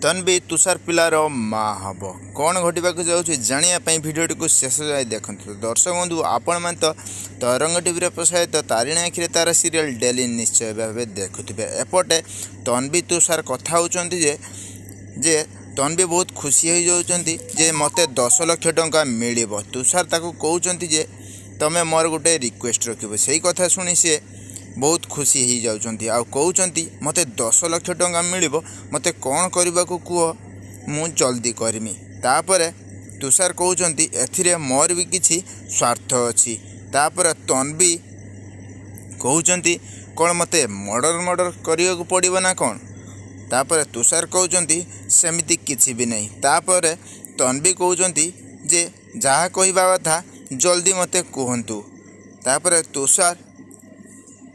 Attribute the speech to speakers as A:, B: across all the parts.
A: ତନ୍ବୀ ତୁଷାର ପିଲାର ମା ହେବ। କ'ଣ ଘଟିବାକୁ ଯାଉଛି ଜାଣିବା ପାଇଁ ଭିଡ଼ିଓଟିକୁ ଶେଷ ଯାଏ ଦେଖନ୍ତୁ। ଦର୍ଶକ ବନ୍ଧୁ, ଆପଣମାନେ ତ ତରଙ୍ଗ ଟିଭିରେ ପ୍ରସାରିତ ତାରିଣୀ ଆଖିରେ ତାରା ସିରିଏଲ୍ ଡେଲି ନିଶ୍ଚୟ ଭାବେ ଦେଖୁଥିବେ। ଏପଟେ ତନ୍ବୀ ତୁଷାର କଥା ହେଉଛନ୍ତି ଯେ ତନ୍ବୀ ବହୁତ ଖୁସି ହୋଇଯାଉଛନ୍ତି ଯେ ମୋତେ 10 ଲକ୍ଷ ଟଙ୍କା ମିଳିବ। ତୁଷାର ତାକୁ କହୁଛନ୍ତି ଯେ ତୁମେ ମୋର ଗୋଟେ ରିକ୍ୱେଷ୍ଟ ରଖିବ। ସେଇ କଥା ଶୁଣି ସେ ବହୁତ ଖୁସି ହେଇଯାଉଛନ୍ତି ଆଉ କହୁଛନ୍ତି ମୋତେ 10 ଲକ୍ଷ ଟଙ୍କା ମିଳିବ, ମୋତେ କ'ଣ କରିବାକୁ କୁହ, ମୁଁ ଜଲ୍ଦି କରିମି। ତାପରେ ତୁଷାର କହୁଛନ୍ତି ଏଥିରେ ମୋର ବି କିଛି ସ୍ୱାର୍ଥ ଅଛି। ତାପରେ ତନ୍ବୀ କହୁଛନ୍ତି କ'ଣ ମୋତେ ମର୍ଡ଼ର କରିବାକୁ ପଡ଼ିବ ନା କ'ଣ? ତାପରେ ତୁଷାର କହୁଛନ୍ତି ସେମିତି କିଛି ବି ନାହିଁ। ତାପରେ ତନ୍ବୀ କହୁଛନ୍ତି ଯେ ଯାହା କହିବା କଥା ଜଲ୍ଦି ମୋତେ କୁହନ୍ତୁ। ତାପରେ ତୁଷାର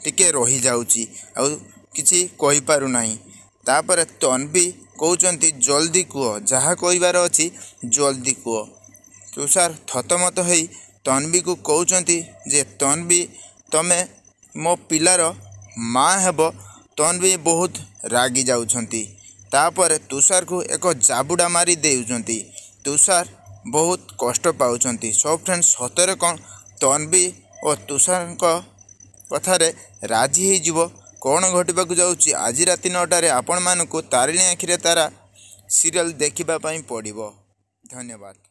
A: ଟିକେ ରହିଯାଉଛି ଆଉ କିଛି କହିପାରୁନାହିଁ। ତାପରେ ତନ୍ବୀ କହୁଛନ୍ତି ଜଲ୍ଦି କୁହ, ଯାହା କହିବାର ଅଛି ଜଲ୍ଦି କୁହ। ତୁଷାର ଥତମତ ହେଇ ତନ୍ବୀକୁ କହୁଛନ୍ତି ଯେ ତନ୍ବୀ ତମେ ମୋ ପିଲାର ମା ହେବ। ତନ୍ବୀ ବହୁତ ରାଗି ଯାଉଛନ୍ତି। ତାପରେ ତୁଷାରକୁ ଏକ ଜାବୁଡ଼ା ମାରି ଦେଉଛନ୍ତି। ତୁଷାର ବହୁତ କଷ୍ଟ ପାଉଛନ୍ତି। ସୋ ଫ୍ରେଣ୍ଡ, ସତରେ କ'ଣ ତନ୍ବୀ ଓ ତୁଷାରଙ୍କ କଥାରେ ରାଜି ହେଇଯିବ? କ'ଣ ଘଟିବାକୁ ଯାଉଛି ଆଜି ରାତି 9ଟାରେ ଆପଣମାନଙ୍କୁ ତାରିଣୀ ଆଖିରେ ତାରା ସିରିଏଲ୍ ଦେଖିବା ପାଇଁ ପଡ଼ିବ। ଧନ୍ୟବାଦ।